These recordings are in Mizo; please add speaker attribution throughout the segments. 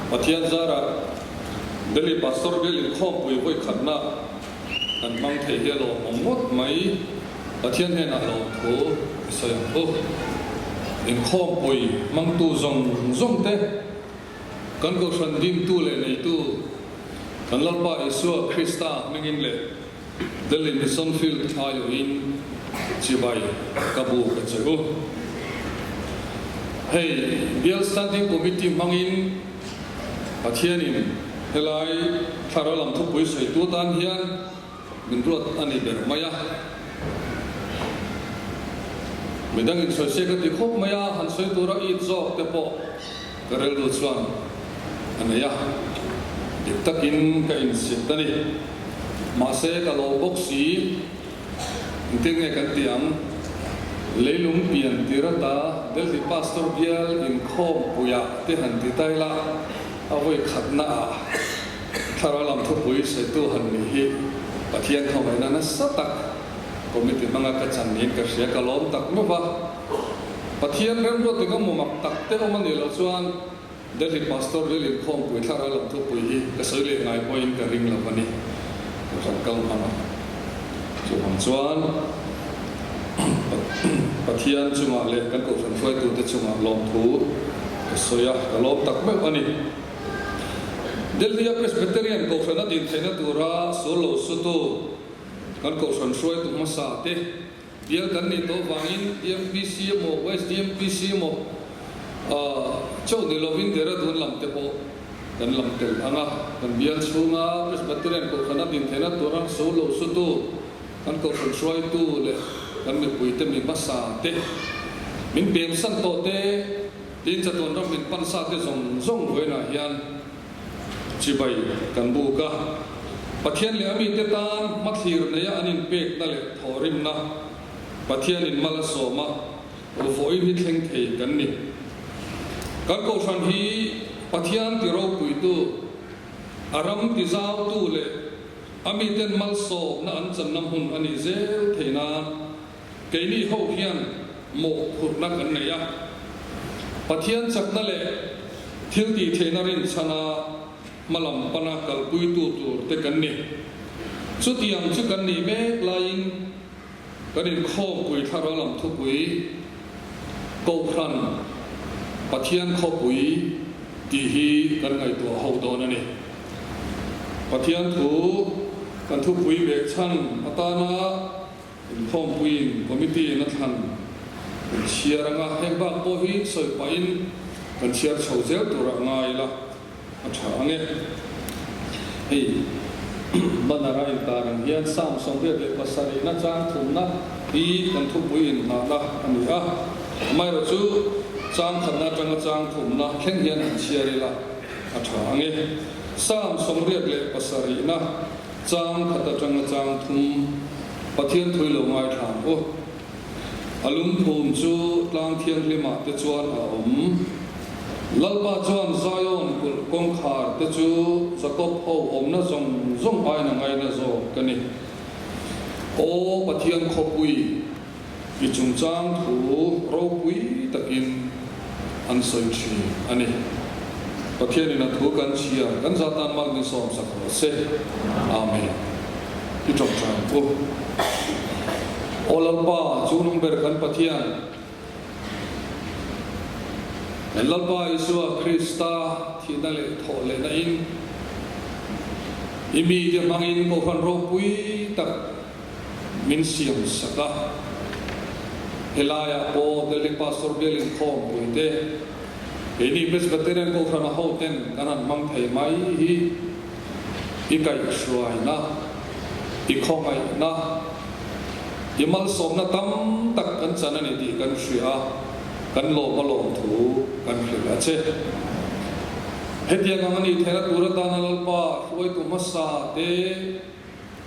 Speaker 1: Pathian zarah Delhi Pastor Bial inkhawmpui vawi khatna kan hmang thei hi a lawmawm ngawt mai. Pathian hnenah lawmthu i sawi ang u. Inkhawmpui hmangtu zawng zawng te, kan Kohhran dintu leh neitu kan Lalpa Isua Krista hmingin leh Delhi Mission Field aiawhin chibai ka bu ka che u. Hei Bial Standing Committee hmangin Pathianin helai thlarau lam thupui sawitu atan hian min ruat a ni ber mai a. Midang insawi se ka ti khawp mai a, han sawi tura it zawk te pawh ka rilru chuan a nei a, dik takin ka insit a ni. Mahse ka lo bawk si, engtin nge kan tih ang? Leilung pian tir ata Delhi Pastor bial inkhawmpuiah te han ti ta ila, a vawi khatna ah thlarau lam thupui sawitu han nih hi Pathian khawngaihna nasa tak committee hmanga ka chan niin ka hria, ka lawm tak meuh va. Pathian remruat eng emaw mak tak te awm a nih loh chuan Delhi Pastor Bill inkhawmpui thlarau lam thupui hi ka sawi leh ngai pawhin ka ring lo a ni. Kohhran kal hmang a. Chuvang chuan Pathian chungah leh kan kohhran hruaitute chungah lawmthu ka sawi a, ka lawm tak meuh a ni. Delhi-a Presbyterian kohhran a din theihna tura sul lo sutu kan kohhran hruaitu hmasa te, Bial kan nih tawh vangin DMPC emaw West DMPC emaw chauh ni lovin Dehradun lam te pawh kan lam tel ang a. Kan bial chhunga Presbyterian Kohhran a din theihna tura so lo sutu, kan Kohhran hruaitu leh kan mipuite mi hmasa te, min pemsan tawh te, tin chatuan ram min pansa te zawng zawng vawiinah hian Chibai kan buk a, Pathian leh a mite tan hmathlir neia an inpekna leh thawhrimna Pathianin mal a sawm a, vawiin hi thleng thei kan ni. Kan Kohhran hi Pathian ti ropuitu, a ram ti zautu leh a miten malsawmna an channa hmun a nih zel thei nan Keini ho hian mawhphurhna kan nei a, Pathian chakna leh thil tih theihna rinchhana hmalam pana kalpuitu tur te kan ni. Chutiang chu kan nih mek laiin kan inkhawmpui thlarau lam thupui, Kohhran Pathian khawpui tih hi kan ngaihtuah ho dawn a ni. Pathian thu kan thupui behchhan atana Inkhawmpuiin committee in a thlan kan chhiar anga heng bak pawh hi sawi pahin kan chhiar chho zel tur ah ngai ila a tha ang e. Hei banner a intar ang hian Psalm 87 na chang thumna hi kan thupui inngahna a ni a, amaherawhchu chang khatna atanga chang thumna thleng hian han chhiar ila a tha ang e. Psalm 87 na Chang khat atanga chang thum Pathian thui lo ngaithla ang u. A lungphum chu tlang thianghlimah te chuan a awm. Lalpa chuan Zion kulh kawngkhar te chu Jakob ho awmna zawng zawng aiin a ngaina zawk ka ni. Aw Pathian khawpui, i chungchang thu ropui takin an sawi thin a ni. Pathianin a thu kan chhiar kan za tan mal min sawmsak rawh se. Amen. I tawngtai ang u. Aw Lalpa, chu nung ber kan Pathian, kan Lalpa Isua Krista thihna leh thawh lehna in i mite hmangin Kohhran ropui tak min siam sak a, helaiah pawh Delhi Pastor Bial inkhawmpui te, keini Presbyterian Kohhrana hoten kan han hmang thei mai hi i kaihhruaina, i khawngaihna, i malsawmna tam tak kan chan a ni tih kan hria a, kan lawm a lawm thu kan hrilh a che. Hetiang ang a nih theihna tur atana Lalpa hruaitu hmasa te,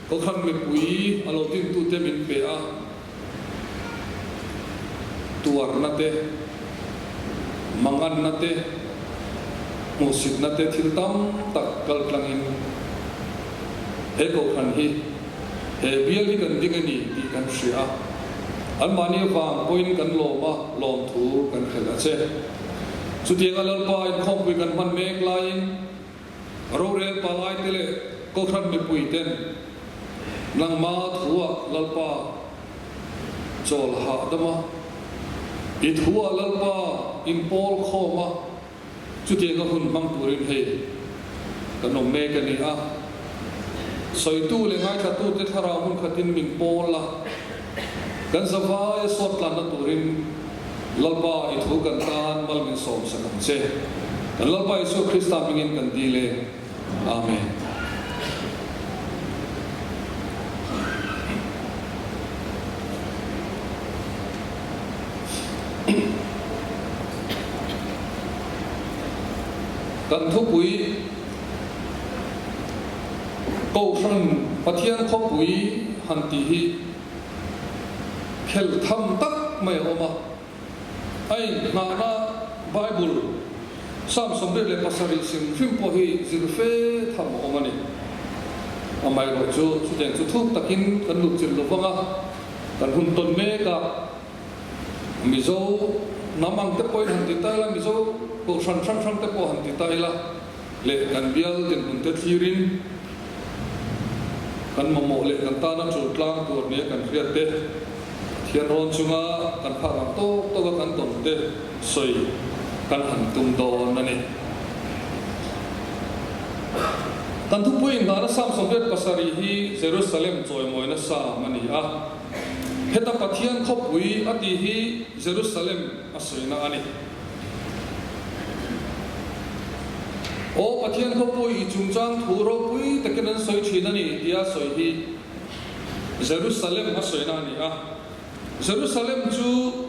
Speaker 1: Kohhran mipui a lo dintute min pe a, tuarna te, manganna te, hmuhsitna te thil tam tak kal tlangin he Kohhran hi, he bial hi kan ding a ni tih kan hria a, anmahni avang pawhin kan lawm a, lawmthu kan hrelh a che. Chutianga Lalpa inkhawmpui kan hman mek laiin rorel pangaite leh Kohhran mipuiten nangma thuah Lalpa chawl hahdam a, i thuah Lalpa inpawl khawm a, Chutianga hun hmang turin hei kan awm mek a ni a, sawitu leh ngaithlatute thlarau hmun khatin min pawl a, kan zavaia sawt tlanna turin Lalpa i thu kan tan mal min sawm sak ang che. Kan Lalpa Isua Krista hmingin kan dil e. Amen. Kan thupui Kohhran Pathian khawpui han tih hi khel tham tak mai a awm a. A inhnahna Bible Psalm 77 hrim hrim pawh hi zir fe tham a awm a ni. Amaherawhchu chutiang chu thuk takin kan luhchilh lo vang a, kan hun tawn mek a. Mizo hnam ang te pawhin han ti ta ila, Mizo kohhran hrang hrang te pawh han ti ta ila leh kan bial dinhmun te thlirin kan mamawh leh kan tana tul tlang tur nia kan hriat te, Pathian rawn chunga kan phak ang tawk tawka kan tawn te sawi kan han tum dawn a ni. Kan thupui inhnahna Psalm 77 hi Jerusalem chawimawina Psalm a ni a. Heta Pathian khawpui a tih hi Jerusalem a sawina a ni. Aw Pathian khawpui i chungchang thu ropui takin an sawi thin a ni tia sawi hi Jerusalem a sawina a ni a. Jerusalem chu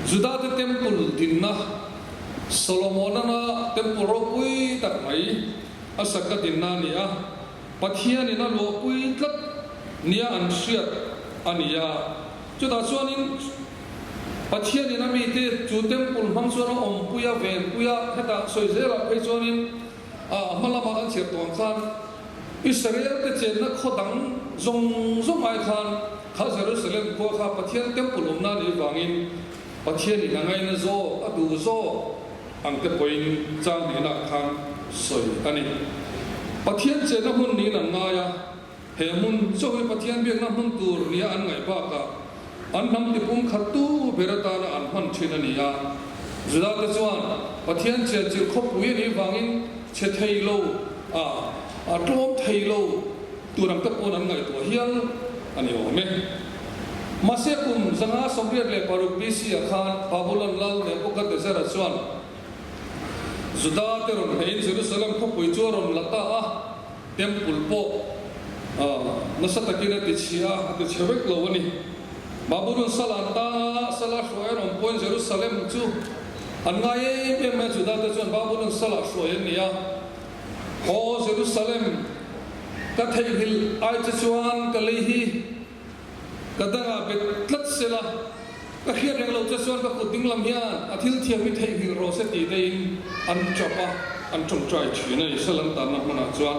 Speaker 1: Judate temple dinna, Solomon-ana temple ropui tak mai a sakka dinna a ni a. Pathianin a luahpui tlat nia an hriat a ni a. Chutah chuanin Pathianin a mite chu temple hmang chuan a awmpui a, venpui a, hetah sawi zelah phei chuanin a hma lama kan chhiar tawh ang khan Israel te chenna khaw dang zawng zawng ai khan kha Jerusalem khua kha Pathian temple awmna a nih vangin Pathianin a ngaina zawk, a duh zawk ang te pawhin chang hnenah khan sawi a ni. Pathian chenna hmun niin an ngai a, he hmun chaw hi Pathian biakna hmun tur nia an ngaih bakah an hnam tipum khattu ber atana an hman thin a ni a. Judate chuan Pathian chenchilh khawpui a nih vangin chhe thei lo a, a tlawm thei lo tur ang te pawn an ngaihtuah hial a ni awm e. Mahse kum 586 BC ah khan Babulon lal Nebuchadnezzar-a chuan Juda te rawn hnehin Jerusalem khawpui chu a rawn la ta a, temple pawh nasa takin a ti chhia a, a ti chhe vek lo a ni. Babulon sal an tang a, sala hruai an awm pawhin Jerusalem chu an ngai em em mai a, Juda te chuan Babulon salah hruai an ni a. Aw Jerusalem, ka theihnghilh ai che chuan ka lei hi ka dangah bet tlat sela, ka hriat reng lo che chuan ka kut ding lam hian a thil thiam hi theihnghilh rawh se tih teiin an tap a, an tawngtai thin a ni. Sal an tanna hmunah chuan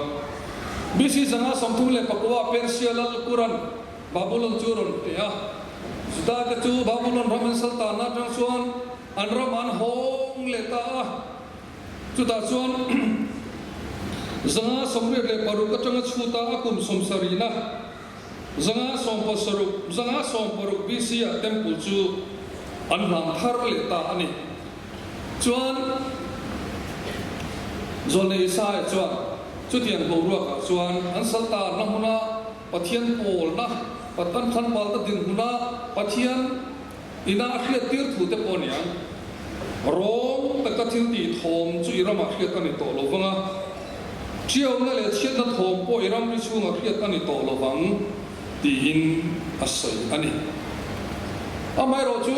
Speaker 1: BC 534 Persia lal Kuran Babulon chu a rawn teh a, Juda te chu Babulon ram an sal tanna atang chuan an ram an hawng leh ta a. Chutah chuan 586 atanga chhuta a kum sawmsarihna, 570, 560 BC ah temple chu an hlang thar leh ta a ni. Chuan Zawlnei Isaiah chuan chutiang boruakah chuan an sal tarna hmuna Pathian pawlna, Pathan khanbalna dinhmuna Pathian Ina a hriattir thu te pawh a ni ang. Rawng taka thil tih thawm chu i ramah hriat a ni tawh lo vang a, ṭiauna leh chhiatna thawm pawh i ramri chhungah hriat a ni tawh lo vang tiin a sawi a ni. Amaherawhchu,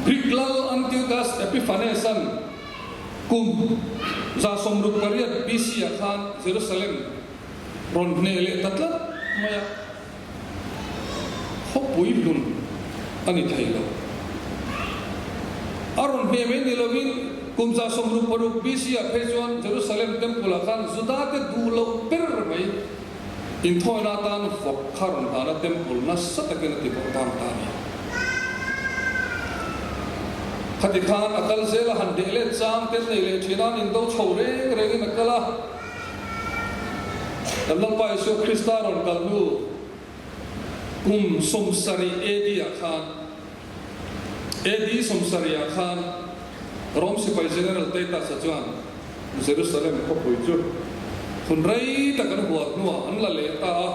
Speaker 1: Greek lal Antiochus Epiphanes-a'n kum 168 BC-ah khan Jerusalem rawn hneh leh ta tlat mai a. Khawpui hlun a ni thei lo. A rawn hne mai ni lovin kum 166 BC ah phei chuan Jerusalem Temple ah khan Judate duh loh ber mai inthawina atan vawk kha rawn hlan a, Temple nasa takin a ti bawk bang ta a ni. Khati khan a kal zel a, han deh let chang ten nei leh thin a, an indo chho reng rengin a kal a. Kan Lalpa Isua Krista rawn kal hnu kum 70 AD ah khan, AD 70 ah khan Rom sipai General Titus-a chuan Jerusalem khawpui chu hun rei tak an hual hnuah an la leh ta a.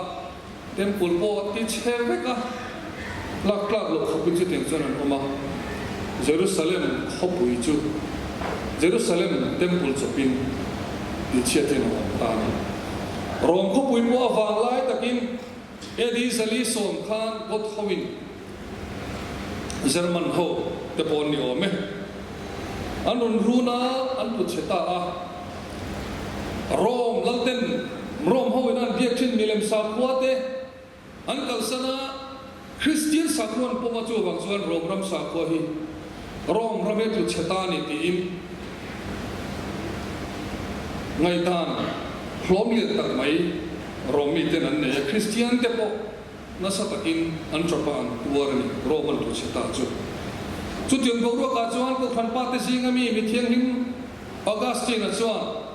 Speaker 1: Temple pawh a ti chhe vek a, lak tlak loh khawpin chutiang chuan an awm a. Jerusalem khawpui chu Jerusalem Temple chawpin tihchhiatin a awm ta a ni. Rom khawpui pawh a vang lai takin AD 410 khan God hoin German ho te pawh an ni awm e. An rawn run a, an tlu chhe ta a. Rome lalten Rome ho in an biak thin milem sakhua te an kalsan a, Kristian sakhua an pawm a, chuvang chuan Rome ram sakhua hi Rome ram he tlu chhe ta a ni tiin ngaihdan hlawm lian tak mai Rome miten an nei a, Kristian te pawh nasa takin an tapa an tuar a ni, Rome an tlu chhe ta chu. Chutiang boruakah chuan Kohhran pate zinga mi mithianghlim Augustine-a chuan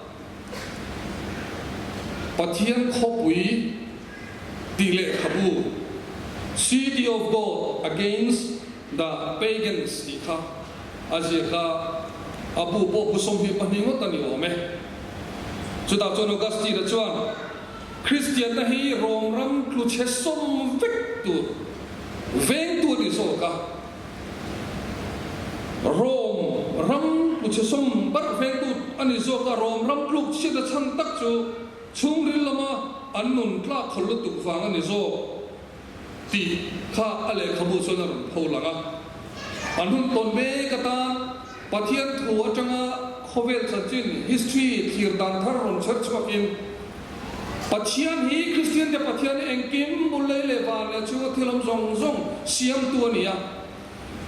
Speaker 1: Pathian khawpui tih lehkhabu City of God Against the Pagans tih kha a ziak a, a bu pawh bu 22 ngawt a ni awm e. Chutah chuan Augustine-a chuan Kristianna hi Rom ram tlu chhe sawm vek tur vengtu a ni zawk a. Rome ram tlu chhe sawm barh vengtu a ni zawk a, Rome ram tluk chhiat a chhan tak chu chhungril lama an nun tlak khawl lutuk vang a ni zawk tih kha a lehkhabu chuan a rawn pho lang a. An hun tawn mek atan Pathian thu atanga khawvel chanchin, history, thlir dan thar rawn chher chhuakin Pathian hi Kristian te Pathian hi engkim bul lei leh van leh chhunga thil awm zawng zawng siamtu a ni a.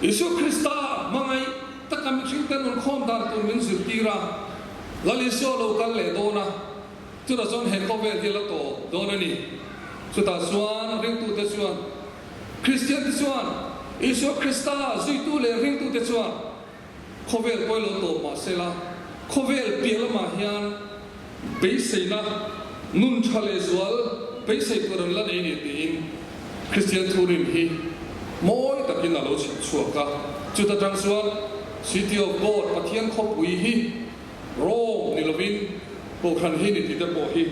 Speaker 1: Isua Krista hmangaih taka mihring te nun khawm dan tur min zirtir a, Lal Isua lo kal leh dawn a, chutah chuan he khawvel hi la tawp dawn a ni. Chutah chuan ringtute chuan, Kristian te chuan, Isua Krista zuitu leh ringtute chuan, Khawvel pawi lo tawp mah sela, khawvel piah lamah hian beiseina nun tha leh zual beisei tur an la nei ni tiin Kristian thurin hi mawi takin a lo chhip chhuak a. Chuta tang chuan City of God, Pathian khawpui hi Rome ni lovin Kohhran hi ni tih te pawh hi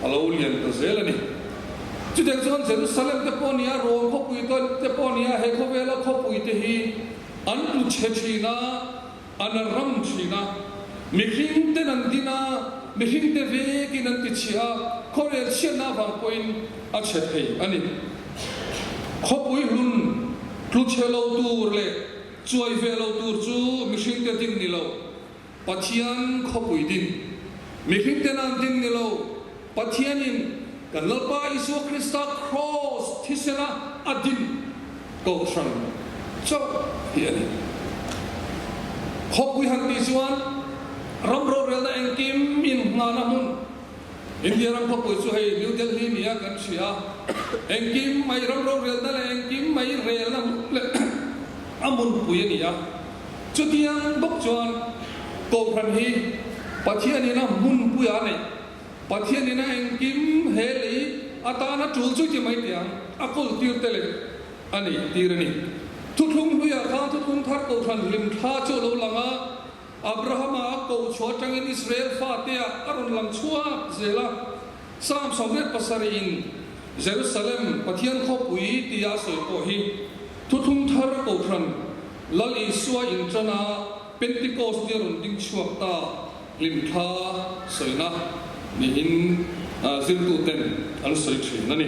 Speaker 1: a lo lian ta zel a ni. Chutiang chuan Jerusalem te pawh a ni a, Rome khawpui te pawh a ni a, he khawvela khawpui te hi An tlu chhe thin a, an ram thin a, mihring ten an din a, mihring te vekin an ti chhia a, khawrel chhiatna avang pawhin a chhe thei a ni. Khawpui hlun tlu chhe lo tur leh chuai ve lo tur chu mihring te din ni lo, Pathian khawpui din. Mihring ten an din ni lo, Pathianin kan Lalpa Isua Krista Kraws thisena a din Kohhran chauh hi a ni. Khawpui han tih chuan ram rorelna engkim inngahna hmun, India ram khawpui chu hei New Delhi nia kan hria, engkim mai ram rorelna leh engkim mai relna hmun leh a hmunpui a ni a. Chutiang bawk chuan Kohhran hi Pathianin a hmunpui a neih. Pathianin a engkim he lei atana tul chu ti mai teh ang, a kawl tir te leh a neih tir a ni. Thuthlung hluiah khan thuthlung thar Kohhran hlim thla chu a lo lang a, Abrahama a koh chhuah atangin Israel fateah a rawn lang chhuak zel a. Psalm 87 in Jerusalem Pathian khawpui tia a sawi pawh hi thuthlung thar Kohhran Lal Isua inṭana Pentecost ni a rawn ding chhuak ta hlimthla sawina niin zirtuten an sawi ṭhin a ni.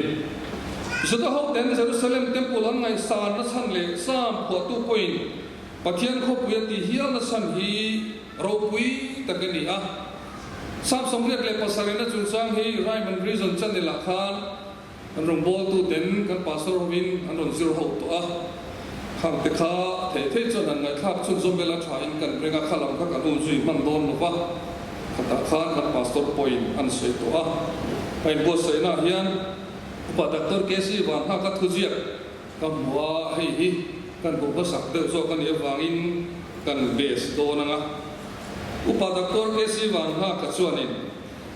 Speaker 1: Juda hoten Jerusalem Temple an ngaihsan nachhan leh Psalm phuahtu pawhin Pathian khawpui a tih hial nachhan hi ropui tak a ni a. Psalm 87 na chungchang hi Rhyme and Reason channel-ah khan An rawngbawltu ten kan pastor hovin an rawn zir ho tawh a, khang te kha theih theih chuan han ngaihthlak chhunzawm vel a tha in kan ring a, kha lam kha kan um zui hman dawn lo va, khatah khan kan pastor pawhin an sawi tawh a. Ka inbuatsaihna ah hian Upa Doctor KC Vanhaka thuziak ka hmu a, hei hi kan hmuh hmasak deuh zawk a nih avangin. kan base dawn ang a. Upa Doctor KC Van Nghaka chuanin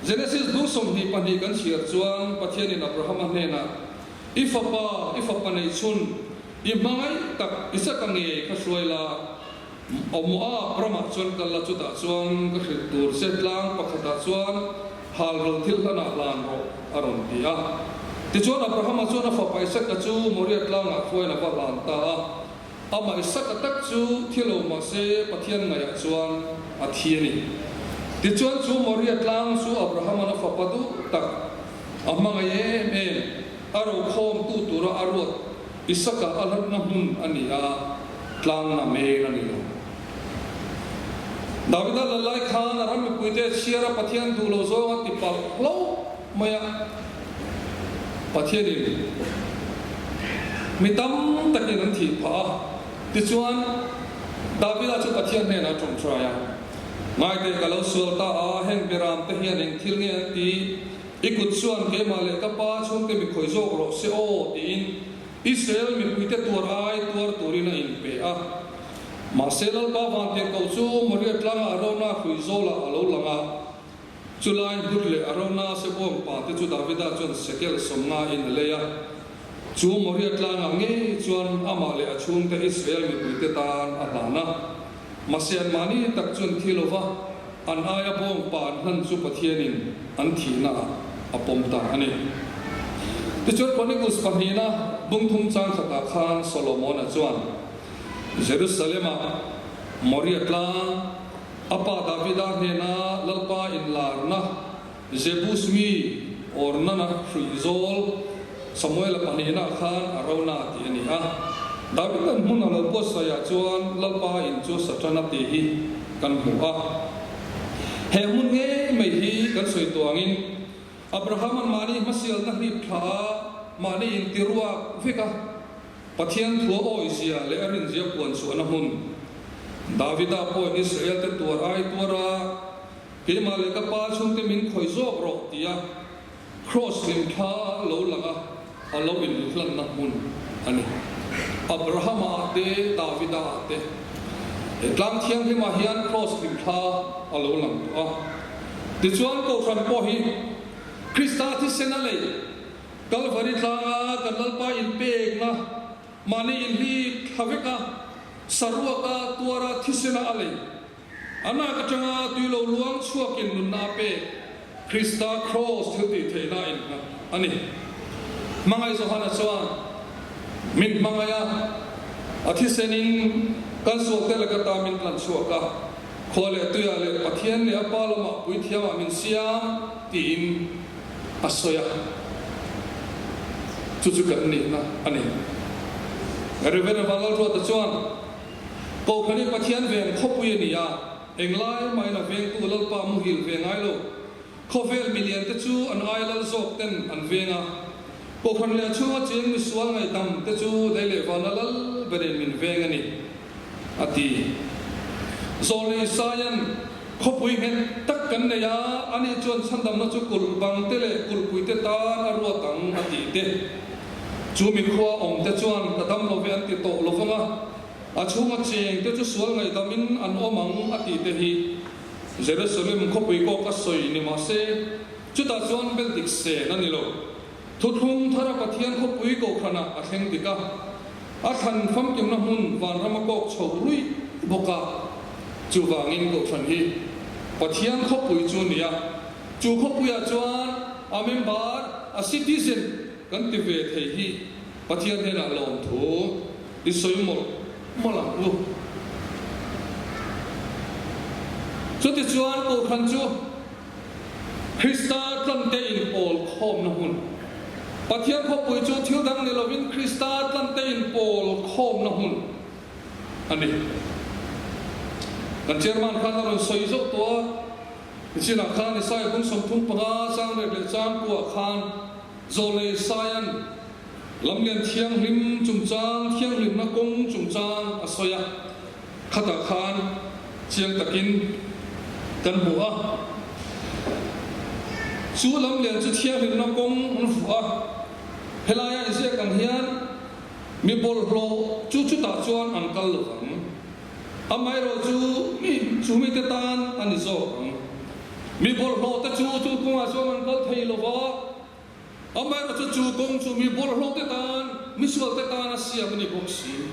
Speaker 1: Genesis bung 22 kan chhiar chuan Pathianin Abrahama hnenah, I fapa, i fapa nei chhun, i hmangaih tak Isaka ngei kha hruai la, Moab ramah chuan kal la, chutah chuan ka hrilh tur che tlang pakhatah chuan hal ro thil hlanah hlan rawh, a rawn ti a. Tichuan Abrahama chuan a fapa Isaka chu Moria tlangah hruaiin a va hlan ta a. Amah Isaka tak chu thi lo mah se Pathian ngaihah chuan a thi a ni. Tichuan chu Moria tlang chu Abrahama'n a fapa duh tak, a hmangaih em em, a rokhawmtu tura a ruat Isaka a hlatna hmun a ni a, tlangna mel a ni lo. Davida lal lai khan a ram mipuite chhiara Pathian duh lo zawng a ti palh hlauh mai a. Pathianin mi tam takin an thih phah a, tichuan Davida chu Pathian hnenah a tawngtai a, Ngaiteh ka lo sual ta a, heng beram te hian eng thil nge an ti? I kut chuan keimah leh ka pa chhungte mi khawi zawk rawh se aw, tiin Israel mipuite tuar ai tuar turin a inpe a. Mahse Lalpa vantirhkoh chu Moria tlanga Arona hrui zawlah a lo lang a. Chulai hmun leh Arona sebawng pa te chu Davida chuan sekel 50 in a lei a. Chu Moria tlangah ngei chuan amah leh a chhungte Israel mipuite tan a hlan a. Mahse anmahni tak chuan thi lova an aia bawng pa an hlan chu Pathianin an thihna ah a pawm ta a ni. Tichuan Chronicles pahnihna bung thum chang khatah khan Solomona chuan Jerusalem-ah Moria tlang a pa Davida hnena Lalpa inlarna Jebus mi Ornana hruih zawl Samuela pahnihna khan a rona tih a ni a. Davida'n hmun a lo buatsaihah chuan Lalpa in chu Satana tih hi kan hmu a. He hmun ngei mai hi kan sawi tuangin Abrahama'n mahni hmasialna hlip thla a, mahni intiruak vek a, Pathian thua awizia leh a rinzia puan chhuahna hmun Davida pawhin Israel-te tuar ai tuar a, Keimah leh ka pa chhungte min khawih zawk rawh tia Kraws hlimthla lo lang a, a lo inhlanna hmun a ni. Abrahama ah te, Davida ah te. He tlang thianghlimah hian Kraws hlimthla a lo lang tawh a. Tichuan Kohhran pawh hi Krista thisen a lei, Kalvari tlanga kan Lalpa inpekna, mahni inhlip thla veka, saruaka tuara thisena a lei. A nak atanga tui lo luang chhuakin nunna a pek, Krista Kraws thil tih theihna a innghat a ni. Hmangaih Johana chuan, Min hmangaih a, a thisenin kan sualte laka ta min tlan chhuak a, khua leh tuiah leh Pathian leh a Pa lamah puithiamah min siam, tiin a sawi a. Chu chu kan nihna a ni. Reverend Vanlalruata chuan, Kohhran hi Pathian veng khawpui a ni a, englai mahin a vengtu Lalpa muhil ve ngai lo. Khawvel milian te chu an ai lal zawk ten an veng a. Kohhran leh a chhunga cheng misual ngaihdam te chu lei leh vana lal berin min veng a ni, a ti. Zawlei Isaia'n khawpui nghet tak kan nei a, ani chuan chhandamna chu kulh bang te leh kulhpui te tan a ruat ang, a ti te. Chu mikhua awm te chuan ka dam lo ve an ti tawh lo vang a, a chhunga cheng te chu sual ngaihdamin an awm ang a tih te hi Jerusalem khawpui kawk a sawi ni mah se, chutah chuan bel dik sen a ni lo. Thuthlung thara Pathian khawpui kohhranah a thleng dik a, a thlan famkimna hmun vanram a kawk chho ruih bawk a. Chuvangin kohhran hi Pathian khawpui chu a ni a, chu khawpuiah chuan a member, a citizen, Kan ti ve thei hi Pathian hnenah lawmthu i sawi mawlh mawlh ang u. Chutichuan Kohhran chu Krista tlante inpawl khawmna hmun, Pathian khawpui chu thil dang ni lovin Krista tlante inpawl khawmna hmun a ni. Kan Chairman khan a rawn sawi zauh tawh a, nichinah khan Isaiah bung 35 chang rek leh chang kuah khan, Zawlei Saian lamlian thianghlim chungchang thianghlimna kawng chungchang a sawi a, khatah khan chiang takin kan hmu a. Chu lamlian chu thianghlimna kawng an vuah a, helaia inziak ang hian mi bawlhhlawh chu chutah chuan an kal lo vang. Amaherawhchu mi chu mite tan a ni zawk ang. Mi bawlhhlawhte chu chu kawngah chuan an kal thei lo va, amaherawhchu chu kawng chu mi bawlhhlawhte tan, mi sualte tan a siam a ni bawk si.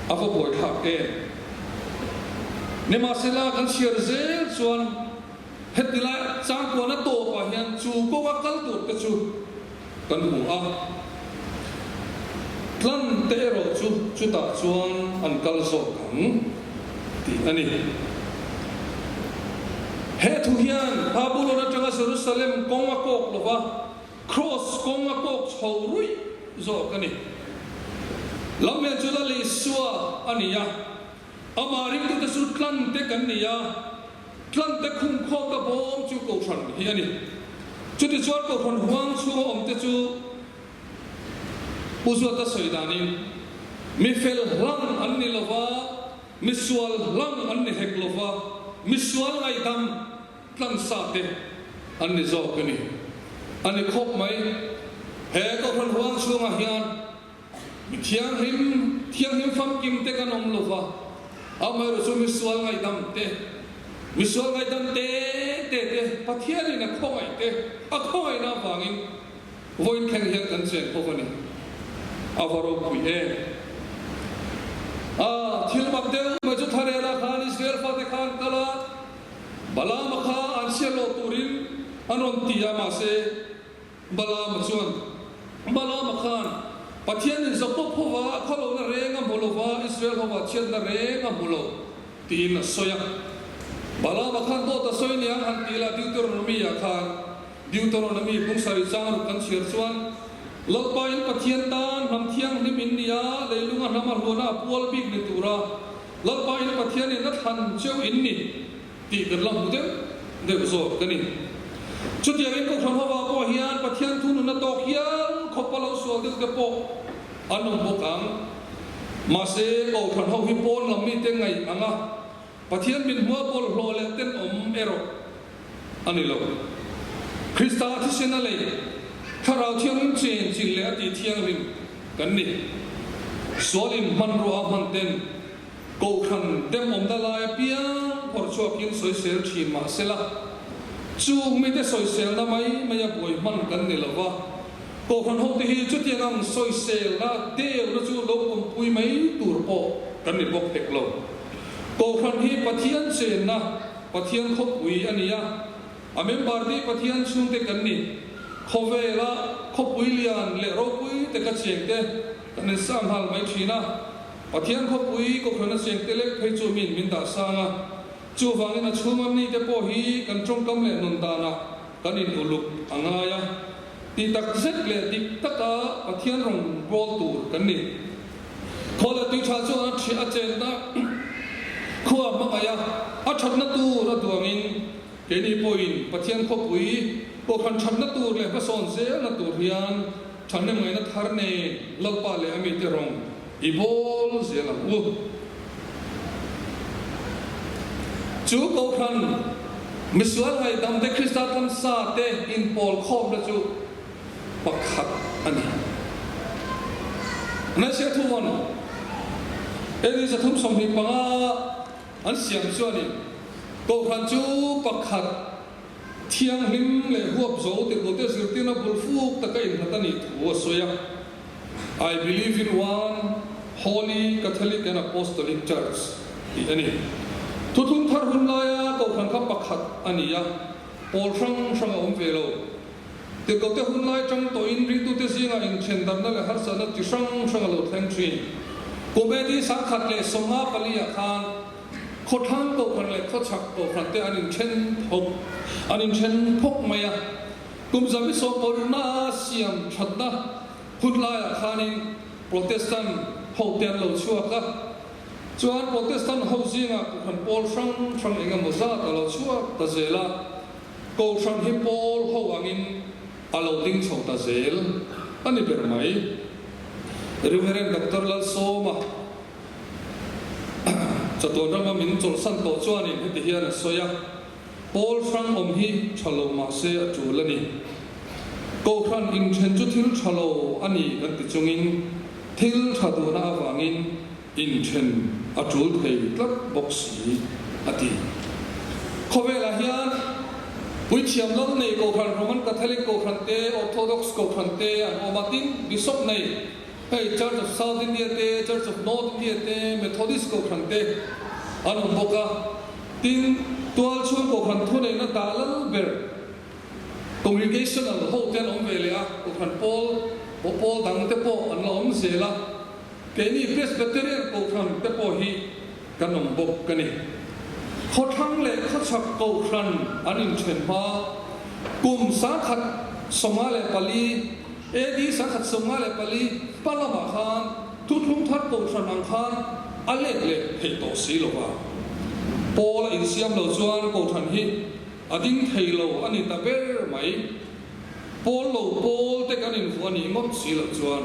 Speaker 1: A va buaithlak em! Nimahsela kan chhiar zel chuan heti lai changkuana tawpah hian chu kawnga kal turte chu kan hmu a, tlan te erawh chu chutah chuan an kal zawk ang tih a ni. He thu hian Babulon atanga Jerusalem kawng a kawk lo va, Kraws kawng a kawk chho ruih zawk a ni. Lamlian chu Lal Isua a ni a, amah ringtute chu tlan te kan ni a, Tlante khum khawka bawm chu Kohhran hi a ni. Chutichuan Kohhran huang chhunga awmte chu Pu Zuata sawi danin, mi fel hlang an ni lova, mi sual hlang an ni hek lova, mi sual ngaihdam tlansa te an ni zawk a ni. A ni khawp mai. He Kohhran huang chhungah hian Mi thianghlim, thianghlim famkim te kan awm lova, amaherawh chu misual ngaihdam te, misual ngaihdam te te te Pathianin a khawngaih te, a khawngaihna avangin vawiin thleng hian kan chen bawk a ni. A va ropui em! A thil mak deuh mai chu Thlarela khan Israel fate khan kal a, Balaama kha an chhiat loh turin an rawn ti a, mahse, Balaama chuan, Balaama khan Pathianin Jakob hova a khawlohna reng a hmu lo va, Israel hova chhiatna reng a hmu lo, tiin a sawi a. Balaama khan dawt a sawi niang han ti la, Deuteronomy-ah khan, Deuteronomy bung sarih chang ruk kan chhiar chuan, Lalpa in Pathian tan hnam thianghlim in ni a, leilunga hnam a hluana a pual bik ni tura Lalpa in Pathianin a thlan cheu in ni. Tih kan la hmu deuh deuh zawk ka ni. Chutiangin Kohhran hova pawh hian Pathian thu nunna tawk hial khawp a lo sual deuh te pawh an awm bawk ang. Mahse, Kohhran ho hi pawn lam mite ngaih ang a, Pathian min hmua bawlhhlawh leh tenawm erawh a ni lo. Krista thisen a lei, Thlarau Thianghlim chen chilh leh a tih thianghlim kan ni. Sualin hmanrua a hman ten Kohhran demawmna lai apiang phawrh chhuakin sawisel thin mah sela, chung mite sawiselna mai maia buai hman kan ni lo va, Kohhran hote hi chutiang ang sawiselna deuhna chu lo pawmpui mai tur pawh kan ni bawk hek lo. Kohhran hi Pathian chenna, Pathian khawpui a ni a, a member te hi Pathian chhungte kan ni. Khawvela khawpui lian leh ropui te ka chengte kan insang nghal mai thin a. Pathian khawpui Kohhran a cheng te lek phei chu min min dah sang a, chuvangin a chhunga mite pawh hi kan tawngkam leh nun danah kan in uluk a ngai a, tih tak zet leh dik taka Pathian rawn bawl tur kan ni. Khaw leh tui tha chuan a ṭhi a chenna khua hmangaih a, a ṭhatna tur a duangin keini pawhin Pathian khawpui Kohhran ṭhatna tur leh hmasawn zelna tur hian ṭhahnem ngaihna thar nen Lalpa leh a mite rawng I bawl zel ang u. Chu Kohhran misual ngaihdam te Krista tlansa te inpawl khawmna chu pakhat a ni. Hmeichhia thuvawn Eli 325 an siam chuanin Kohhran chu pakhat thianghlim leh huap zo tirhkohte zirtirna bul fuk taka innghat a nih thu a sawi a. I believe in one Holy Catholic and Apostolic Church tih a ni. Thuthlung thar hun laia Kohhran kha pakhat a ni a, pawl hrang hrang a awm ve lo. Tirhkohte hun lai tang tawhin ringtute zingah inthendarhna leh harsatna chi hrang hrang a lo thleng thin. Kum AD 1054 ah khan Khawthlang Kohhran leh Khawchhak Kohhran te an inthen phawk an inthen phawk mai a. Kum 170 a siam thatna hun laiah khanin Protestant ho te an lo chhuak a, chuan Protestant ho zingah Kohhran pawl hrang hrang eng emaw zat a lo chhuak ta zel a, Kohhran hi pawl ho angin a lo ding chho ta zel a ni ber mai. Reverend Doctor Lalsawma chatuan rama min chawlhsan tawh chuanin heti hian a sawi a. Pawl hrang awm hi tha lo mah se a tul a ni. Kohhran inthen chu thil tha lo a ni kan ti chungin thil tha duhna avangin inthen a tul thei tlat bawk si, a ti. Khawvelah hian Puithiam lal nei Kohhran, Roman Catholic Kohhran te, Orthodox Kohhran te an awm a, tin Bishop nei hei Church of South India te, Church of North India te, Methodist Kohhran te an awm bawk a, tin tualchhung Kohhran thuneihna dah lal ber Congregational ho te an awm ve leh a, Kohhran pawl pawl dang te pawh an la awm zel a. Keini Presbyterian Kohhran te pawh hi kan awm bawk a ni. Khawthlang leh khawchhak Kohhran an inthen hma kum 1194 AD 1194 hma lamah khan Thuthlung Thar Kohhran ang khan a let leh thei tawh si lo va. Paul a insiam lo chuan Kohhran hi a ding thei lo a ni ta ber mai. Pawl lo pawl te kan invuah nih ngawt si loh chuan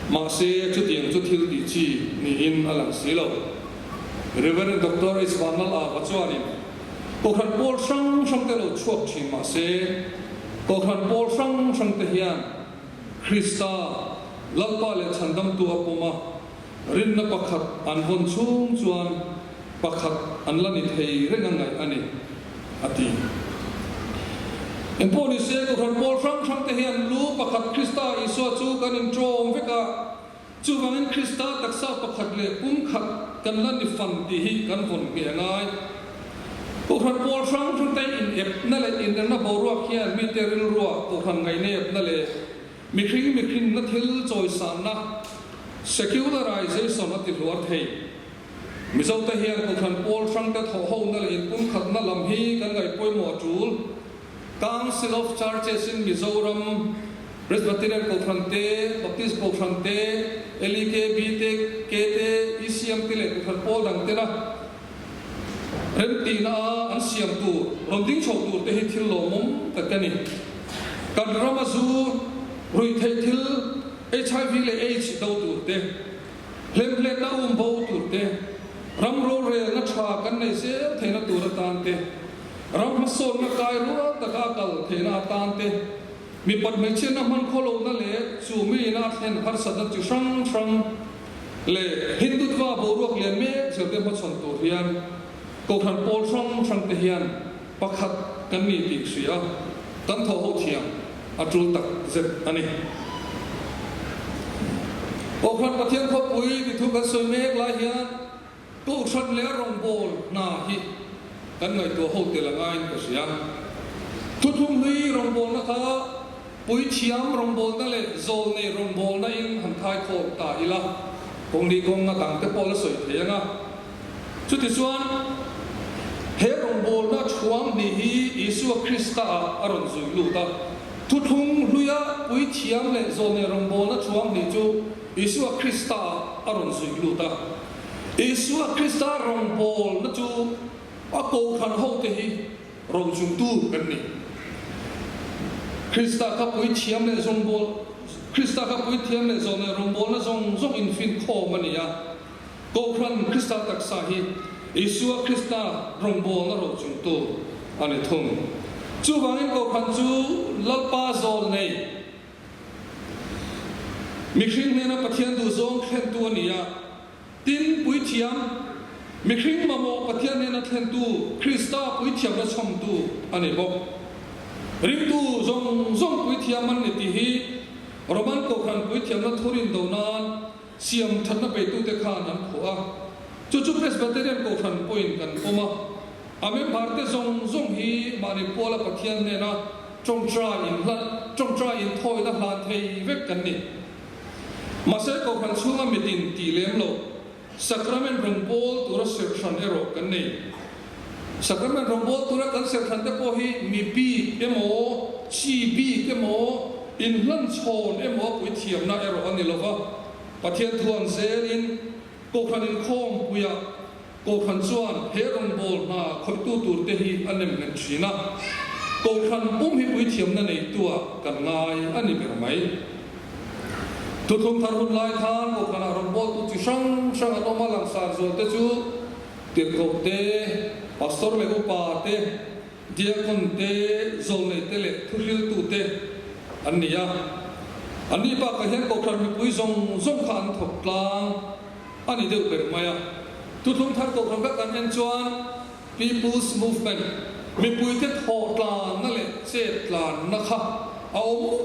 Speaker 1: mahse chutiang chu thil tih chi niin a lang si lo. Reverend Doctor H. Vanlal Ava chuanin Kohhran pawl hrang hrang te lo chhuak thin mahse Kohhran pawl hrang hrang te hian Krista Lalpa leh Chhandamtu a pawm a, rinna pakhat an vawn chhung chuan pakhat an la ni thei reng a ngaih a ni, a ti. Engpawh ni se, Kohhran pawl hrang hrang te hian lu pakhat Krista Isua chu kan inṭawm vek a, chuvangin Krista taksa pakhat leh pum khat kan la ni fan tih hi kan vawn ngheh a ngai. Kohhran pawl hrang hrang te inepna leh inremna boruak hian mite rilruah Kohhran ngaihnepna leh Mihring mihrinna thil chawisanna, secularization, a ti hluar thei. Mizote hian Kohhran pawl hrangte thawhhona leh inpumkhatna lam hi kan ngaih pawimawh a tul. Council of Churches in Mizoram, Presbyterian Kohhran te, Baptist Kohhran te, LEKB te, K te, ECM te leh Kohhran pawl dang tena remtihna a an siam tur, rawn ding chho tur te hi thil lawmawm tak a ni. Kan rama zu, ruihtheih thil, HIV leh aids do tur te, hlemhletna um bo tur te, ram rorelna tha kan neih zel theihna tur atan te, ram hmasawnna kai rual taka a kal theihna atan te, mipat hmeichhiatna hman khawlohna leh chu miin a thlen harsatna chi hrang hrang leh Hindutva boruak lian mek zel te hmachhawn tur hian Kohhran pawl hrang hrang te hian pakhat kan ni tih hria kan thawh ho thiam a tul tak zet a ni. Kohhran Pathian khawpui ti thu kan sawi mek lai hian Kohhran leh a rawngbâwl hna hi kan ngaihtuah ho tel a ngaiin ka hria. Thuthlung hlui rawngbâwlna kha puithiam rawngbâwlna leh zawlnei rawngbâwlna in han thaikhâwm ta ila, kawngni kawng a dangte pawh la sawi thei ang a. Chutichuan, he rawngbâwlna chhuang hnih hi Isua Krista-ah a rawn zui lût a. Thuthlung hluia puithiam leh zawlnei rawngbâwlna chhuang hnih chu Isua Krista-ah a rawn zui lût a. Isua Krista rawngbâwlna chu a kohhran hote hi rochungtu kan ni. Krista kha puithiam leh zawngbâwl, Krista kha puithiam leh zawn leh rawngbâwlna zawng zawng infinkhâwm a ni a. Kohhran Krista taksa hi Isua Krista rawngbâwlna rochungtu a ni thung. Chuvângin kohhran chu Lalpa zawl nei. Mihring hnena Pathian duhzawng thlentu a ni a, tin, puithiam, mihring mamawh Pathian hnena thlentu, Krista puithiamna chhawmtu a ni bawk. Ringtu zawng zawng puithiam an ni tih hi Roman Kohhran puithiamna thurin do nan siam thatna peitute khan an phuah a, chu chu Presbyterian Kohhran pawhin kan pawm a. A member-te zawng zawng hi mahni puala Pathian hnena ṭawngṭai in hlat, ṭawngṭai in thawina hlan thei vek kan ni. Mahse Kohhran chhunga mitin tih lem lo, Sacrament rawngbâwl tura serhhran erawh kan nei. Sacrament rawngbâwl tura kan serhhran te pawh hi mi bik emaw, chi bik emaw, inhlanchhawn emaw a puithiamna erawh a ni lo va, Pathian thuan zelin Kohhran inkhawmpuiah Kohhran chuan he rawngbâwl hna khawihtu turte hi a nem nghet ṭhin a, Kohhran pum hi puithiamna neitua kan ngai a ni ber mai. Thuthlung thar hun lai khan Kohhranah rawngbâwltu chi hrang hrang an awm a, langsar zualte chu tirhkoh te, pastor leh upa te, diakon te, zawlnei te leh thuhriltu te an ni a. Anni bakah hian Kohhran mipui zawng zawng kha an thawk tlang a ni deuh ber mai a. Thuthlung thar kohhran kha kan en chuan People's Movement, mipuite thawh tlanna leh chet tlanna kha a awm mup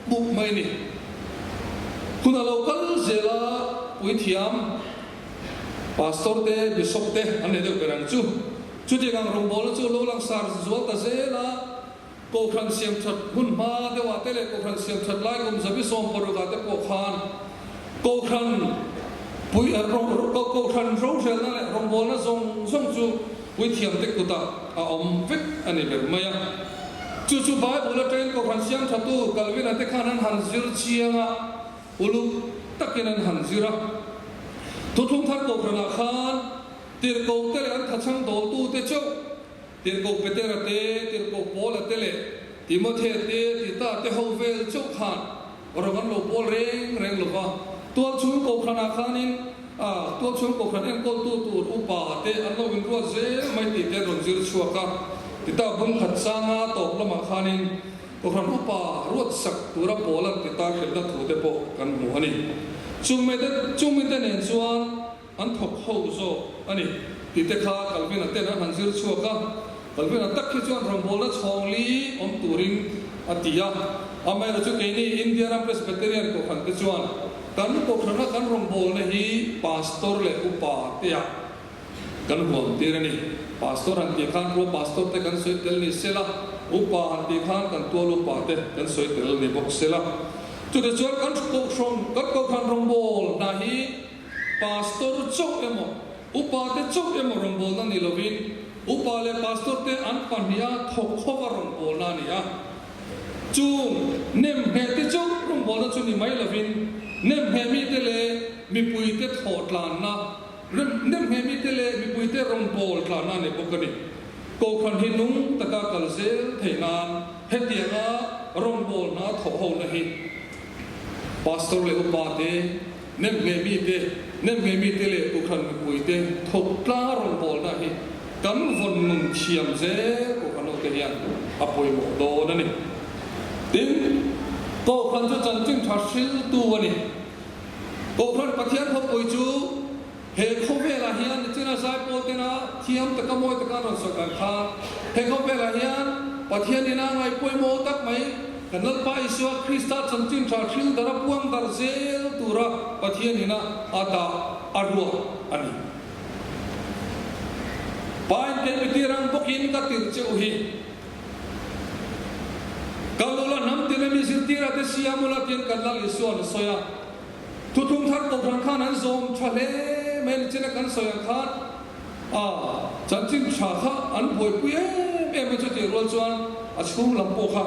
Speaker 1: mup mai a ni. Hun a lo kal zel a, puithiam, Pastor te, Bishop te an nei deuh ber ang chu. Chutiang ang rawngbawlna chu lo langsar zual ta zel a, Kohhran siam that hmun hma deuhah te leh Kohhran siam that lai kum zabi 60 ah te pawh khan Kohhran pui Kohhran rorelna leh rawngbawlna zawng zawng chu puithiam te kutah a awm vek a ni ber mai a. Chu chu Bible atangin Kohhran siam thatu Calvin-a te khan an han zir chiang a, uluk takin an han zir a. Thuthlung thar Kohhranah khan tirhkohte leh an thachhang dawltute chauh Tirhkoh Petera te, Tirhkoh Paula te leh Timothea te, Tita te ho vel chauh khan rawng an lo pawl reng reng lo va. Tualchhung kohhranah khanin a tualchhung kohhran enkawltu tur upa te an lo inruat zel mai tih te an rawn zir chhuak a. Tita bung khat changa tawp lamah khanin kohhran upa ruatsak tura Paula'n Tita hrilhna thu te pawh kan hmu a ni. Chungmite nen chuan An thawk ho zawk a ni tih te kha Calvin-a ten an han zir chhuak a. Calvin-a tak hi chuan rawngbawlna chhawng li awm turin a ti a. Amaherawhchu chu keini India ram Presbyterian kohhran te chuan kan kohhrana kan rawngbawlna hi Pastor leh Upa te ah kan huam tir a ni. Pastor han tih khan rual Pastor te kan sawi tel ni sela, Upa han tih khan kan tual Upa te kan sawi tel ni bawk sela. Chutichuan kan kohhran kan kohhran rawngbawlna hi Pastor chauh emaw, Upa te chauh emaw rawngbawlna ni lovin, Upa leh Pastor te an pahniha thawk khawva rawngbawlna a ni a. Chung nemhmeh te chauh rawngbawlna chu ni mai lovin, nemhmeh mite leh mipuite thawh tlanna, nemhmeh mite leh mipuite rawngbâwl tlanna a ni bawk a ni. Kohhran hi nung taka kal zel theih nan hetianga rawngbawlna thawh hona hi Pastor leh Upa te, Nem nge mite, nem nge mite leh Kohhran mipuite thawk tlang rawngbawlna hi kan vawn nun thiam zel Kohhran ho te hian a pawimawh dawn a ni. Tin, Kohhran chu chanchin tha hriltu a ni. Kohhran Pathian khawpui chu he khawvelah hian nichina zaipawl tena thiam taka mawi taka an rawn sawi dan khan he khawvelah hian Pathian ina ngai pawimawh tak mai Kan Lalpa Isua Krista chanchin tha hril dar a puang dar zel tura Pathian ina a dah a ruah a ni. Pa in kei mitir ang bawkin ka tirh che u hi. Kal ula hnam tina mi zirtira te siam ula tiin kan Lal Isua'n a sawi a. Thuthlung thar kohhran khan an zawm tha hle mai a ni china kan sawi ang khan a chanchin tha kha an buaipui em em a chutih rual chuan a chhung lam pawh kha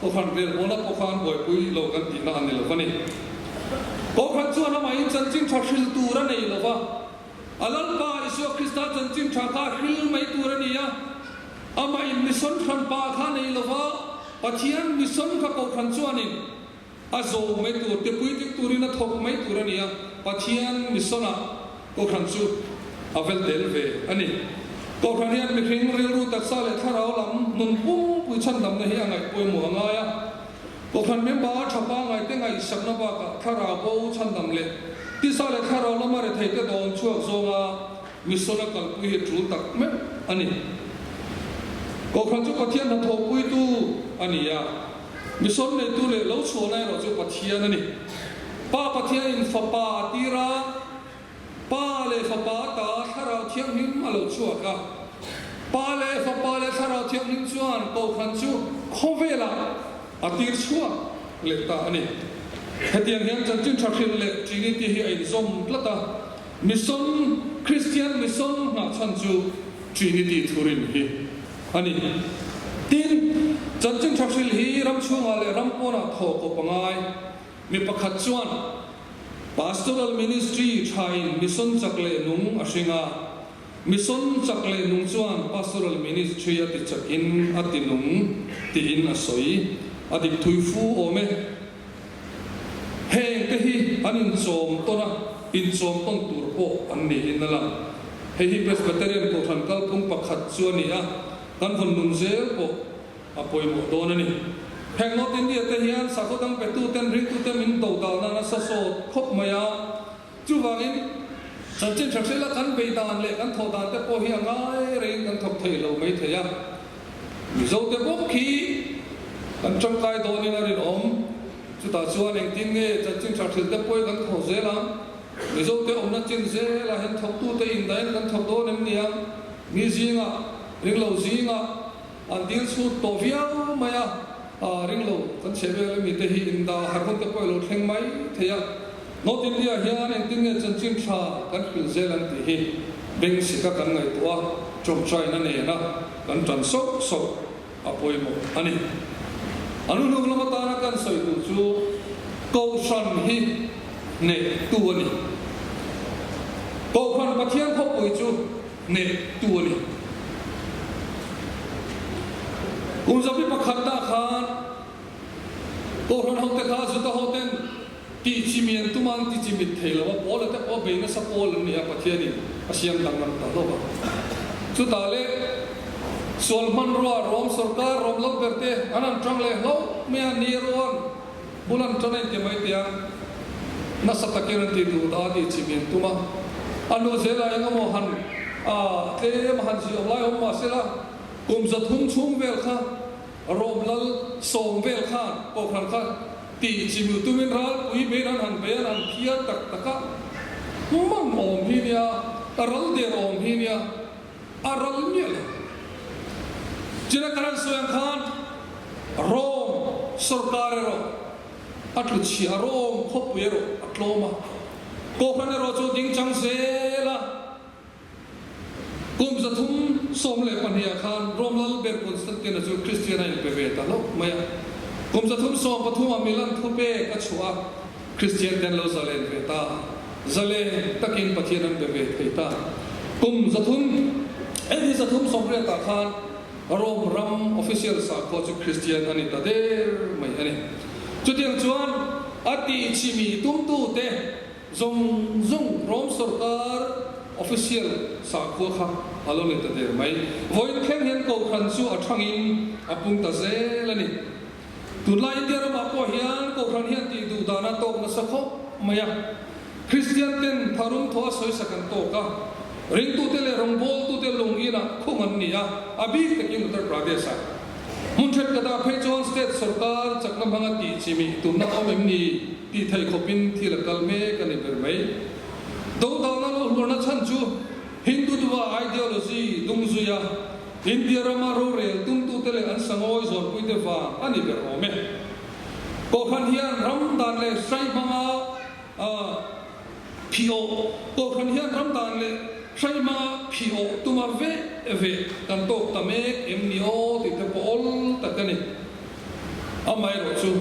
Speaker 1: kohhran velbawlna pawh kha an buaipui lo kan tihna a ni lo a ni. Kohhran chuan amahin chanchin tha hril tur a nei lo va, a Lalpa Isua Krista chanchin tha kha hril mai tur a ni a, amahin mission hranpa kha a nei lo va, Pathian mission kha kohhran chuanin A zawh mai tur, tipui dik turin a thawk mai tur a ni a, Pathian mission-ah Kohhran chu a vel tel ve a ni. Kohhran hian mihring rilru taksa leh thlarau lam nun pumpui chhandamna hi a ngaih pawimawh a ngai a. Kohhran member a tha pangaite ngaihsakna bakah thlarau bo chhandam leh tisa leh thlarau lama retheite dawn chhuak zawnga mission a kalpui hi tul tak meuh a ni. Kohhran chu Pathian hnathawhpuitu a ni a. Mission neitu leh lo chhuahna erawh chu Pathian a ni. Pa Pathianin Fapa a tir a, Pa leh Fapa ata Thlarau Thianghlim a lo chhuak a. Pa leh Fapa leh Thlarau Thianghlim chuan Kohhran chu khawvelah a tir chhuak leh ta a ni. Hetiang hian Chanchin Tha Hrilh leh Trinity hi a inzawm tlat a, Mission, Kristian Mission nghahchhan chu Trinity thurin hi a ni. Tin, chanchin tha hrilh hi ram chhungah leh ram pawnah thawh kawp a ngai. Mi pakhat chuan Pastoral Ministry thain mission chak leh nung a hring a, mission chak leh nung chuan Pastoral Ministry a ti chakin a ti nung tiin a sawi. A dik thui fu awm e. Heng te hi an inchawm tawn a, inchawm tawn tur pawh an niin a lang. Hei hi Presbyterian Kohhran kalphung pakhat chu a ni a, kan vawn nun zel pawh a pawimawh dawn a ni. Heng North India te hian sakhaw dang petuten ringtute min do dal nan a sa sawt khawp mai a, chuvangin. Chanchin tha hrila kan bei dan leh kan thawh dan te pawh hi a ngai rengin kan thawk thei lo mai thei a. Mizote bawk khi kan tangkai dawnin a rinawm. Chutah chuan engtin nge chanchin tha hril te pawhin kan thawh zel ang? Mizote awmna chin zelah hian thawktute indahin kan thawk dawn em niang? Mi zingah, ringlo zingah an dil chhut tawh viau mai a, ringlo kan chhe vel ami te hi indah har hun te pawh i lo thleng mai thei a. North India hian engtin nge chanchin tha kan hrilh zel ang tih hi beng sika kan ngaihtuah a, tawngtaina nena kan tan sauh sauh a pawimawh a ni. A nu hnung lam atana kan sawi tur chu Kohhran hi hnehtu a ni. Kohhran Pathian khawpui chu hnehtu a ni. Kum zabi pakhatna khan Kohhran hote kha Juda hoten tih chimi an tum a, an ti chimit thei lo a, Paula te pawh bei nasa pawl an ni a, Pathianin a siam danglam ta hlawk a. Chutah leh sual hmanrua Rom sorkar Rom lo ber te an han tang leh hlauh mai a, Neroan bul an tan a inti mai teh a, nasa takin an ti duh ta a tih chimi an tum a. A nu zela eng emaw han tlem a han ziah lai awm mahsela kum 300 chhung vel kha Rom lal sawm vel khan kohhran kha tih chimil tumin ralpui bein an han bei an han phiar tak tak a, hmang awm hi nia, ral der awm hi nia, a ral miah lo. China kan han sawi ang khan Rom sorkar erawh a tlu chhia a, Rom khawpui erawh a tlawm a, kohhran erawh chu ding chang zel a. Kum 312 ah khan Rom lal ber Constantine-a chu Kristian a inpe ve ta hlauh mai a. Kum 313 ah Milan thupek a chhuah a, Kristian te an lo zalen ve ta. Zalen takin Pathian an be ve thei ta. Kum 300 AD 380 ah khan Rom ram official sakhua chu Kristian a ni ta der mai a ni. Chutiang chuan a tihchimi tumtute Zawng zawng Rom sorkar official sakhua kha a lo ni ta der mai. Vawiin thleng hian Kohhran chu a thangin a pung ta zel a ni. Tunlai India ramah pawh hian Kohhran hian tih duh dan a tawk nasa khawp mai a. Kristian ten tharum thaw a sawisak an tawk a, ringtute leh rawngbawltute lung inah khung an ni a, a bik takin Uttar Pradesh-ah. Hmun thenkhatah phei chuan state sorkar chakna hmanga tih chimih tumna awm em ni? Tih theih khawpin thil a kal mek a ni ber mai. Dodalna lo hluarna chhan chu Hindutva ideology dung zuia India rama rorel tumtute leh an sangawi zawnpuite vang a ni ber awm e. Kohhran hian ram dan leh hrai hmanga phih awh Kohhran hian ram dan leh hrai hmanga phih awh tuma veh veh kan tawk ta mek em ni aw tih te pawh awl tak a ni. Amaherawhchu,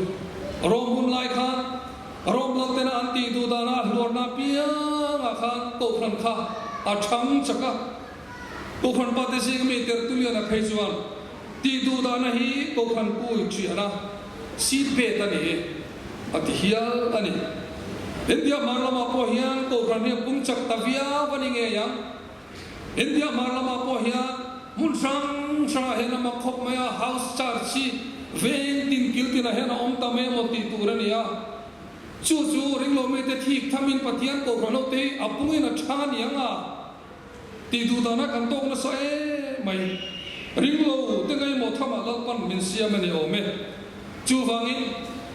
Speaker 1: Rom hun lai khan Rom laltena an tih duh dana a hluarna apiangah khan Kohhran kha a thang chak a. Kohhran pate zinga mi Tertullian-a phei chuan tih duh dana hi Kohhran pui ṭiahna seat bed a ni e a ti hial a ni. India hmar lamah pawh hian Kohhran hi a pung chak ta viau a ni ngei ang. India hmar lamah pawh hian hmun hrang hrangah hian a mak khawp mai a, house church hi veng tin kil tinah hian a awm ta mai emaw tih tur a ni a. Chu chu ringlo mite thik thamin Pathian kohhran ho te hi a pungin a tha a ni ang a tih duh dana kan tawk nasa em mai. Ringlo te ngaimawh thamah Lalpan min siam a ni awm e. Chuvangin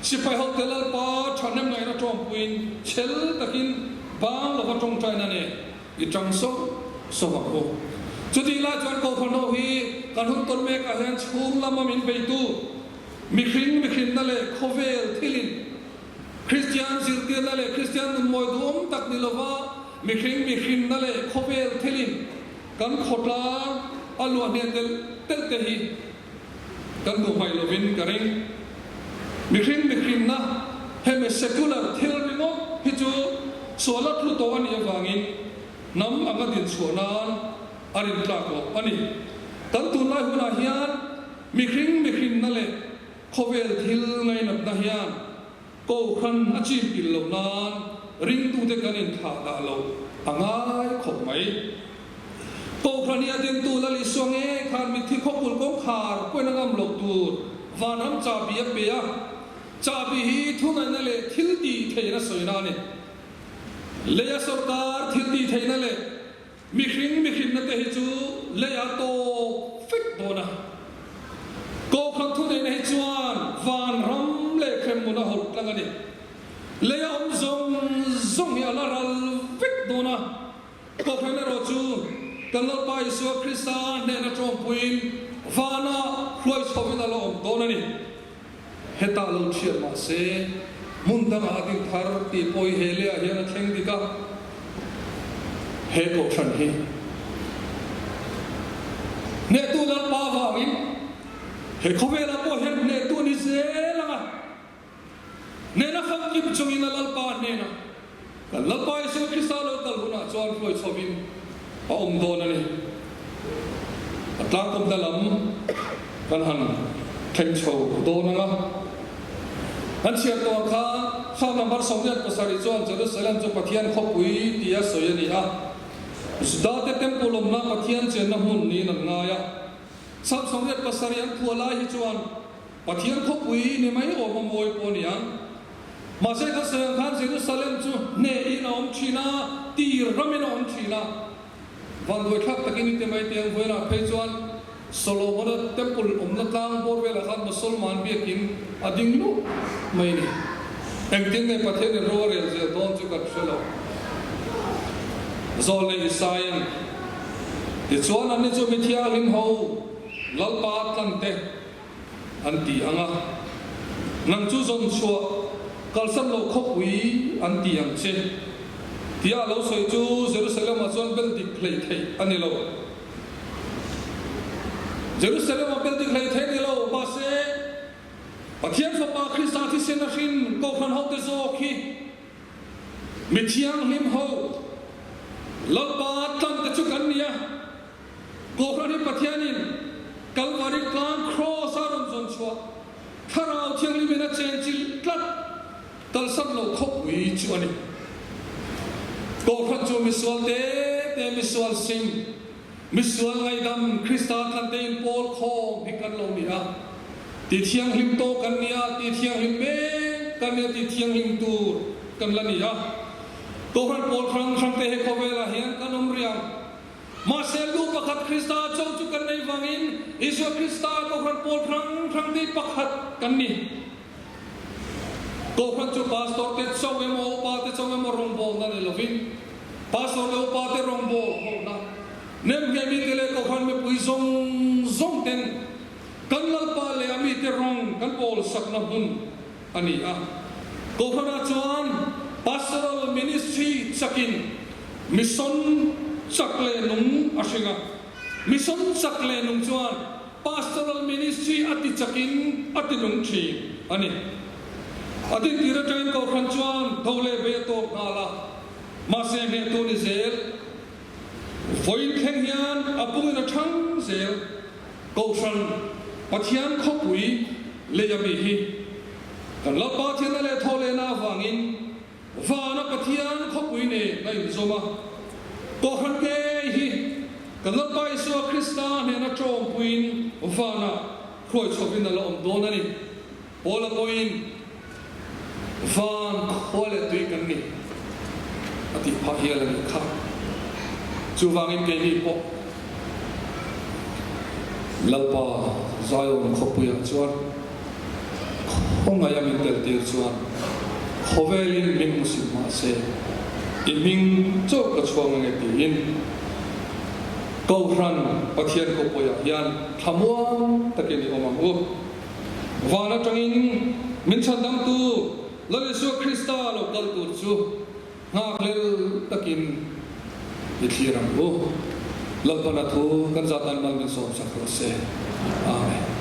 Speaker 1: sipai hote Lalpa thahnem ngaihna tawngpuiin chhel takin bang lova tawngtaina nen I tang sawk sawk ang u. Chutih lai chuan Kohhran ho hi kan hun tawn mekah hian chhung lama min beitu mihring mihrinna leh khawvel thilin Kristian zirtirna leh Kristian nunmawi duhawm tak ni lova mihring mihrinna leh khawvel thilin kan khawtlang a luah hnian telh telh te hi kan hmuh hmaih lovin ka ring. Mihring mihrinna hemi secular thil ringawt hi chu suala tlu tawh a nih avangin hnam anga din chhuah nan a rintlak loh a ni. Kan tunlai hunah hian mihring mihrinna leh khawvel thil ngainatna hian Kohhran a chim pil loh nan ringtute kan inthlah dah loh a ngai khawp mai. Kohhran hi a dintu Lal Isua nge khan mitthi khawpul kawngkhar pawhin a ngam loh tur vanram chahbi a pe a, chahbi hi thunaihna leh thil tih theihna sawina a ni. Leia sorkar thil tih theihna leh mihring mihrinna te hi chu leia tawp vek dawn a. Kohhran thuneihna hi chuan vanram leh hremhmun a hawlh tlang a ni. Leia awm zawng zawng hi a la ral vek dawn a. Kohhran erawh chu kan Lalpa Isua Krista hnena tawngpuiin vana hruai chhovin a la awm dawn a ni. Hetah lo thiat mah se, hmun dangah a ding thar tih pawh hi he leiah hian a thleng dik a, he kohhran hi hnehtu Lalpa avangin he khawvelah pawh hian hnehtu ni zel ang a, hnehna famkim chungin a Lalpa hnenah kan Lalpa Isua Krista lo kal hunah chuan hruai chhovin a awm dawn a ni. A tlangkawmna lam kan han thleng chho dawn ang a. Kan chhiar tawh ang khan Psalm number 77 chuan Jerusalem chu Pathian khawpui tia sawi a ni a. Judate temple awmna Pathian chenna hmun niin an ngai a. Psalm 77 an phuah lai hi chuan Pathian khawpui ni mai awm a mawi pawh a ni ang. Mahse ka sawi ang khan Jerusalem chu hnehin a awm thin a, tir ramin a awm thin a. Vanduaithlak takin i ti mai tih ang vawiinah phei chuan Solomona Temple awmna tlang bawr velah khan Mosolman biakin a ding luh mai a ni. Engtin nge Pathianin ro a rel zel dawn chu kan hre lo. Zawlnei Isaian, Tichuan anni chu mi thianghlim ho Lalpa tlante an ti ang a, Nang chu zawn chhuah kalsan loh khawpui an ti ang che, tia a lo sawi chu Jerusalem-ah chuan bel dik hlei theih a ni lo. Jerusalem-ah bel dik hlei theih a ni lo, mahse, Pathian Fapa Krista thisen a hrin Kohhran hote zawk hi mi thianghlim ho Lalpa tlante chu kan ni a. Kohhran hi Pathianin Kalvari tlang Kraws a rawn zawn chhuah Thlarau Thianghlimin a chenchilh tlat kalsan lo khawpui chu a ni. Kohhran chu misual te te, misual sim, misual ngaihdam Krista thlante in pawl khawm hi kan lo ni a. Ti thianghlim tawh kan ni a, ti thianghlim mek kan ni a, ti thianghlim tur kan la ni a. Kohhran pawl hrang hrang te he khawvelah hian kan awm riang. Mahse, lu pakhat Krista cho chu kan nei vangin Isua Krista Kohhran pawl hrang hrang tih pakhat kan ni. Kohhran chu pastor te cho emaw upa te cho emaw rawngbawlna ni lovin pastor leh upa te rawngbâwl hawhna nem nge mite leh Kohhran mipui zawng zawng ten kan Lalpa leh a mite rawng kan pawl sakna hmun a ni a. Kohhranah chuan pastoral ministry chakin mission chak leh nung a hring a. Mission chak leh nung chuan pastoral ministry a ti chakin a ti nung thin a ni. A dintir atangin Kohhran chuan tho leh bei a tawk nghal a, mahse hnehtu ni zel. Vawiin thleng hian a pungin a thang zel. Kohhran Pathian khawpui lei a mi hi kan Lalpa thianna leh thawhlehna avangin vana Pathian khawpui nen a inzawm a. Kohhran ngei hi kan Lalpa Isua Krista hnena tawngpuiin vanah hruai chhovin a la awm dawn a ni. Paula pawhin van khua leh tui kan ni a tih phah hial a nih kha. Chuvangin keini pawh Lalpa Zion khawpuiah chuan khawngaih a min tel tir chuan khawvelin min hmu sim mah se i hming chauh ka chhuang ange tiin Kohhran Pathian khawpuiah hian thlamuang takin i awm ang u. Van atangin min chhandamtu Lal Isua Krista lo kal tur chu nghakhlel takin i thlir ang u. Lalpana thu kan zat an mal min sawmsak rawh se. Amen.